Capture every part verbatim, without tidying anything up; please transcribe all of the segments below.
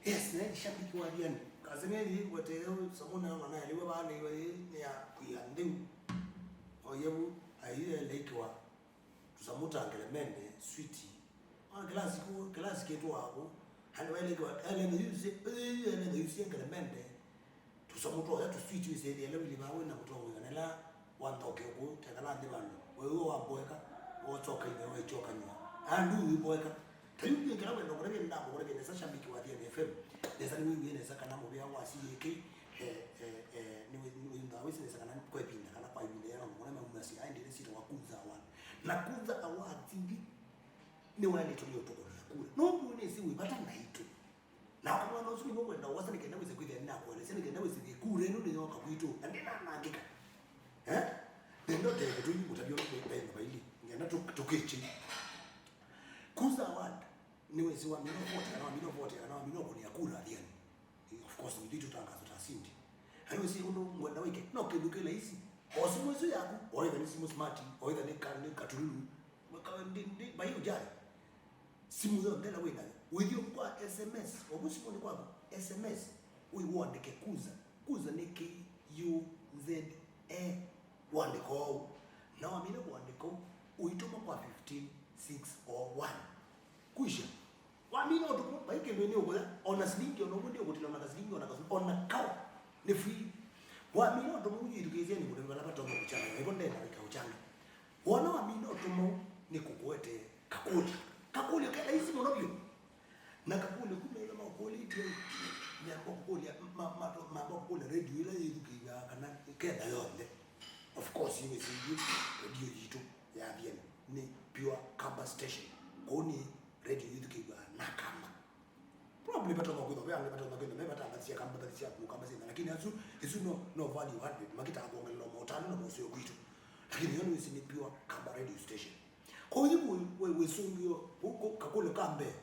Yes, ne shabiki wa Athiani. Kasengeli weteo samuna mana yaliwe bana iwe ya kuya ndeu. Oyebu ayiye laikwa tusamuta ngelemende switi. Wa class ku class ketu wako. Hali wale kwa ele ne yuse ele ne yuse ngelemende. Tusamuta ya tu switi wise ile wili bawe na kutonga na la wanthoke ku tekala ndi bandu. Wewe wa boeka. Wotoka ile wewe choka nyuma. Andu boeka. Tayumbie kĩla wendo kũrevye ndambo kũrevye nesa shabiki wa Athiani F M. Nesa nĩwĩwie nesa kana mũvĩa wa C A K eh, eh, eh, nĩwĩndaa wĩsĩ nesa kana kwa ĩvinda kana kwa ĩvinda ya nũndũ kũrĩa maumasi aendele sita wa Kuza Award. Na Kuza Award TV nĩwaendetwe nĩ ũtũkũnĩa kura. Nũndũ nĩsĩ wĩ vata naitũ. Na kwa mwana ũsu nĩguo ngwenda ũwasa nĩkenda wĩse kwĩthĩa nĩnakuelesya nĩkenda wĩsĩthie kura ĩno nĩyoka kwitũ. Na ndĩnanangĩka. Eh? Nendo teke tũi mũtavyo nĩ kwa ĩno vaili. Ngenda tũkĩkye. Kuza Award. Nĩwĩsĩ wamina ũvotea kana wamina ũvotea kana wamina ũkũnĩa kura Athiani. Of course, nithu tũtangazo ta sindi. Na nĩwĩsĩ ũndũ ngwenda wĩke, no kĩndũ kĩ laisi. O simũ ĩsu yaku, o either nĩ simũ smart, o either nĩ ka- nĩ katululu, ka- ndi- ndi- vai ũjali. Simũ yonthe ĩla wĩ nayo, wĩthiĩ kwa S M S, ovu simũnĩ kwaku, S M S, wĩ wandĩke Kuza. Kuza nĩ K U Z A, wandĩka ũu. Na wamina kũandĩka ũu, ũitũma kwa fifteen six oh one. Kwisha. Wamina ũtũmũ, vai kĩndũ nĩ ũkũya, ona silingi ona ũmwe nĩ ũkũtila ona kasilingi ona kasu, ona kao, nĩ free. Wamina ũtũmũ, ũyĩthukĩĩsya nĩ kũndũ vala vatonya kũchanga, ĩvo ndenda wĩka ũchanga. Wona wamina ũtũmũ, nĩ kũkũete kakũlyo. Kakũlyo ke laisi mũno vyũ. Na kakũlyo ku methwa makũlĩtye, mamba kũkũlya, ma- ma- mamba kũkũlya radio ĩla yĩthukĩĩw'a kana Kenya yonthe. Of course, you will see you, radio yitũ ya Athiani nĩ pure Kamba station. Kũu nĩ radio yĩthukĩĩw'a na Kamba. Probably vatonya kwĩthwa ve angĩ vatonya kwĩthwa me vatangathi sya Kamba, mbathi sya kũu Kamba syĩna, lakini asu, isu no, no value added, makĩtaa kwongelela maũtanu na moseo kwitũ. Lakini yo nĩwĩsĩ nĩ pure Kamba radio station. Kwoou wĩ- wĩ- wĩsũngĩo, kakũlyo ka mbee,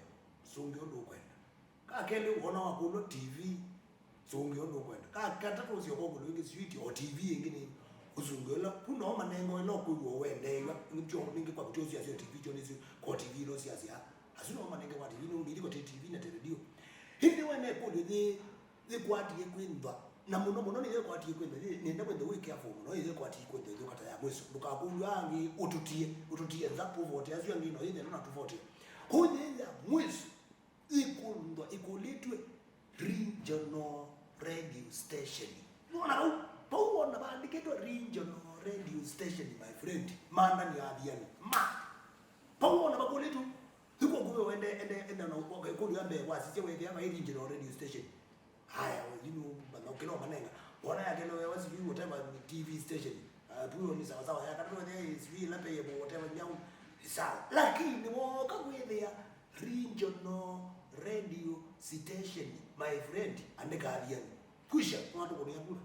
sũngĩa ũndũ ũkwenda. Ka kelĩ, wona wakũlwa T V, sũngĩa ũndũ ũkwenda. Ka katatũ, ũsyoka ũkũlwa ĩngĩ switi, o T V ĩngĩ nĩ ũsũngĩa ũla. Ku no manengo ĩla ũkwĩw'a wendeew'a, nĩkyo nĩngĩ kwa kũtyo ũsiasya o T V kyo nĩsyo, kwa T V ĩla ũsiasya. Asu no manenge kwa T V nũndũ iliko ti T V na ti redio. Ĩndĩ wene ĩkũlyo yĩ yĩkwatie kwĩnthwa, na mũno mũno nĩyo ĩkwatie kwĩnthwa, yĩ- nenda wĩnthe wĩ careful mũno, yĩyo ĩkwatie kwĩnthwa ĩthũka ta ya mwĩso. Ndũkakũlw'a angĩ ũtũtie, ũtũtie nza, ũvote asu angĩ no yĩthĩna na tũvote. Kwoou yĩĩ ya mwĩso ĩkũnthwa ĩkũlĩtw'e regional radio station. Nona vau, vau wona vaandĩkĩtwe regional radio station, my friend, mandani ya Athiani. Ma. Vau wona vakũlĩtw'e. Ĩkũngũĩwa ende, ende, ende na ũkũlyo ya mbee wasisya wethĩa vai regional radio station. Haya, you know, bana, ũkĩla ũmanenga. Wona yakelewa sijui whatever T V station. Uh, puyo ni sawa sawa. Ya katatu wethĩa sijui ĩla payable whatever nyau. Ni sawa. Lakini woka kwĩthĩa regional radio station, my friend, andĩka Athiani. Kwisha, watu kũnĩa kura.